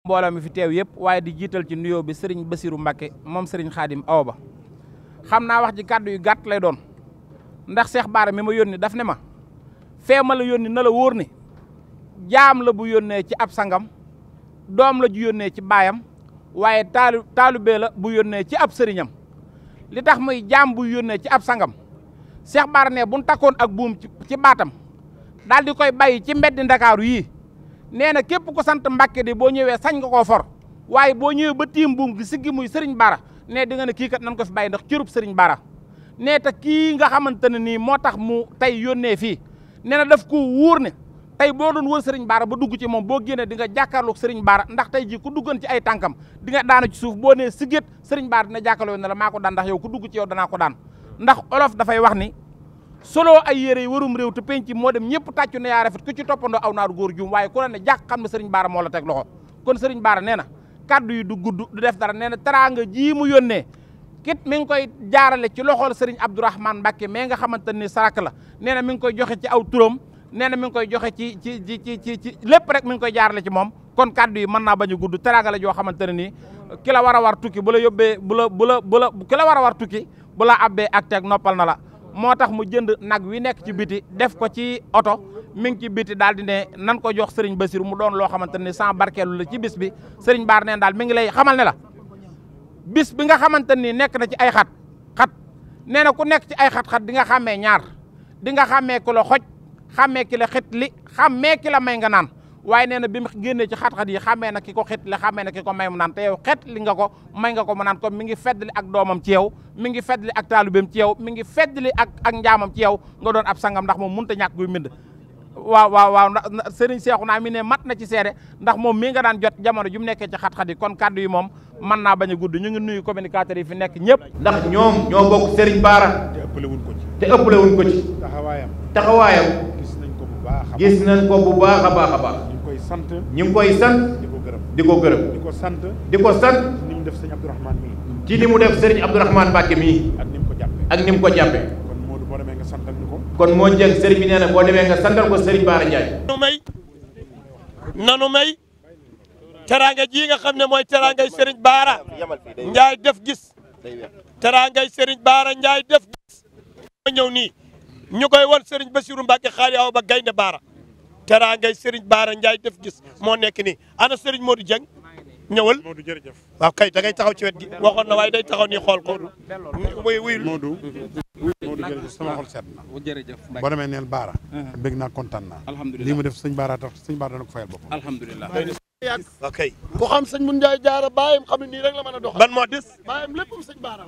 mbooloo mi fi teew yëpp waaye di jiital ci nuyoo bi sëriñ Basiru Mbàkke moom sëriñ Xaadim Awa Ba xam naa wax ji kàddu yu gàtt lay doon ndax Cheikh Bara mi ma yónni daf ne ma fee ma la yónni na la wóor ne jaam la bu yónnee ci ab sangam doom la ju yónnee ci baayam waaye taalibee la bu yónnee ci ab sëriñam li tax muy jaam bu yónnee ci ab sangam Cheikh Bara ne buñ takkoon ak buum ci baatam daal di koy bàyyi ci mbeddi Ndakaaru yii nee na képp ku sant Mbàkke di boo ñëwee sañ nga koo for waaye boo ñëwee ba tiim buum gi siggi muy Serigne Bara ne di nga ne kii kat nan ko fi bàyyi ndax cërub Serigne Bara nee te kii nga xamante ne nii moo tax mu tey yónnee fii nee na daf ko wóor ne tey boo doon wër Serigne Bara ba dugg ci moom boo génnee di nga jàkkaarloog Serigne Bara ndax tey ji ku duggoon ci ay tànkam di nga daanu ci suuf boo nee sigget Serigne Bara dina jàkkaarloo ne la maa ko daan ndax yow ku dugg ci yow danaa ko daan ndax olof dafay wax ni solo ay yére yi warum réew te penc moo dem ñëpp tàccu ne yaa rafet ku ci toppandoo aw naaru góor juum waaye ku la ne jàkk xam ne Serigne Bara moo la teg loxo kon Serigne Bara nee na kaddu yi du gudd du def dara nee na teraanga ji mu yónnee kit mi ngi koy jaarale ci loxol Serigne Abdourahmane Mbacke mais nga xamante ni sarak la nee na mi ngi koy joxe ci aw turam nee na mi ngi koy joxe ci lépp rek mi ngi koy jaarale ci moom kon kaddu yi mën naa bañ a gudd teraanga la joo xamante ne nii ki la war a war tukki bu la yóbbee bu la ki la war a war tukki bu la abbee ak teg noppal na la moo tax mu jënd nag wi nekk ci biti def ko ci oto mi ngi ci biti daal di ne nan ko jox Serigne Bassirou mu doon loo xamante ne sans barkeelu la ci bis bi Serigne Bara neen daal mi ngi lay xamal ne la bis bi nga xamante ni nekk na ci ay xat nee na ku nekk ci ay xat-xat di nga xàmmee ñaar di nga xàmmee ku la xoj xàmmee ki la xit li xàmmee ki la may nga naan waaye nee na bi mu génnee ci xat-xat yi xàmmee na ki ko xit li xàmmee na ki ko may mu naan te yow xet li nga ko may nga ko mu naan comme mi ngi feddli ak doomam ci yow mi ngi feddli ak taalubeem ci yow mi ngi feddli ak njaamam ci yow nga doon ab sangam ndax moom mënut a ñàkk guy mbind waaw ndax Serigne Cheikhouna mi ne mat na ci seede ndax moom mii nga daan jot jamono ju mu nekkee ci xat-xat yi kon kaddu yi moom mën naa bañ a gudd ñu ngi nuyu communicateurs yi fi nekk ñëpp ndax ñoom ñoo bokk Serigne Bara te ëppale wuñ ko ci taxawaayam gis nañ ko bu baax a baax a baax ñu ngi koy sant di ko gërëm di ko sant ni mu def Serigne Abdourahmane mii ci ni mu def Serigne Abdourahmane Mbacke mii ak ni mu ko jàppe kon Modou boo demee nga santal ñu ko kon moo jëg Serigne bi nee na boo demee nga santal ko Serigne Bara Ndiaye nanu may teraanga ji nga xam ne mooy teraangay Serigne Bara Ndiaye def gis teraangay Serigne Bara Ndiaye def gis ma ñëw nii ñu koy won Serigne Bassirou Mbacke xaali aw ba gaynde Bara teraangay Serigne Bara Ndiaye def gis moo nekk nii ana Serigne Modou Dieng ñëwal Modou jërëjëf waaw kay da ngay taxaw ci wet gi waxoon na waaye day taxaw nii xool ko wuyul Modou jërëjëf sama xol seet na boo demee neel Bara bëgg naa kontaan naa lii mu def sëñ Bara tax sëñ Bara dana ko fayal boppam alhamdulilah ok ku xam sëñ Mun Njaay Jaara baayam xam ne nii rek la mën a doxal ban moo des baayam léppam sëñ Bara la